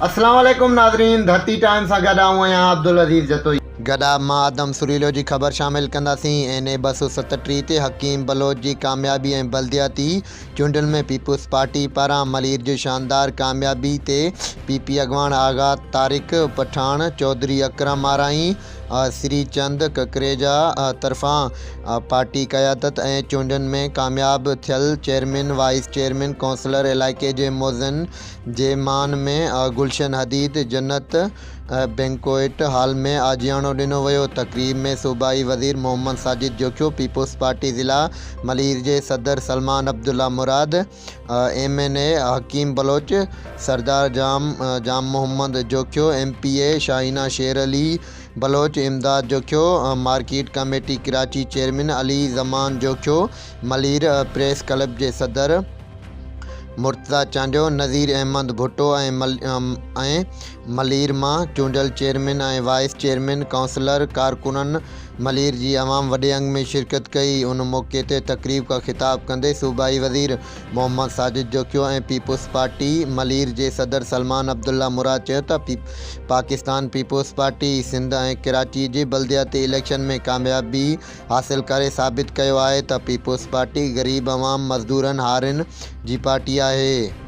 اسلام عليڪم ناظرين ڌرتي ٽائيم سان گڏ آئون آهيان عبدالعزيز جتوئي. گڏاپ مان آدم سريلو جي خبر شامل ڪنداسين. اين اي 237 تي حڪيم بلوچ جي ڪاميابي ۽ بلدياتي چونڊن ۾ پيپلز پارٽي پاران ملير جي شاندار ڪاميابي تي پي پي اڳواڻ آغا طارق پٺاڻ، چوڌري اڪرم آرائين، سري چند ڪڪريجا طرفان پارٽي قيادت ۽ چونڊن ۾ ڪامياب ٿيل چيئرمين، وائيس چيئرمين، ڪونسلر، علائقي جي معززن جي مان ۾ گلشن حديد جنت بينڪوئٽ هال ۾ آجياڻو ڏنو ويو. تقريب ۾ صوبائي وزير محمد ساجد جوکيو، پيپلز پارٽي ضلع ملير جي صدر Salman Abdullah Murad, M N A Hakeem Baloch, Sardar Jam Jam Muhammad Jokhio, M P A Shaheena Sher Ali Baloch, Imdad Jokhio, market committee Karachi chairman Ali Zaman Jokhio, Malir press club جي صدر مرتضيٰ چانڊيو، نذير احمد ڀٽو ۽ ملير مان چونڊيل chairman ۽ vice chairman, councillor, ڪارڪنن، ملير جي عوام وڏي انگ ۾ شرڪت ڪئي. ان موقعي تي تقريب کان خطاب ڪندي صوبائي وزير محمد ساجد جوکيو ۽ پيپلز پارٽي ملير جي صدر سلمان عبدالله مراد چيو ته پاڪستان پيپلز پارٽي سنڌ ۽ ڪراچي جي بلدياتي اليڪشن ۾ ڪاميابي حاصل ڪري ثابت ڪيو آهي ته پيپلز پارٽي غريب عوام، مزدورن، هارين جي پارٽي آهي.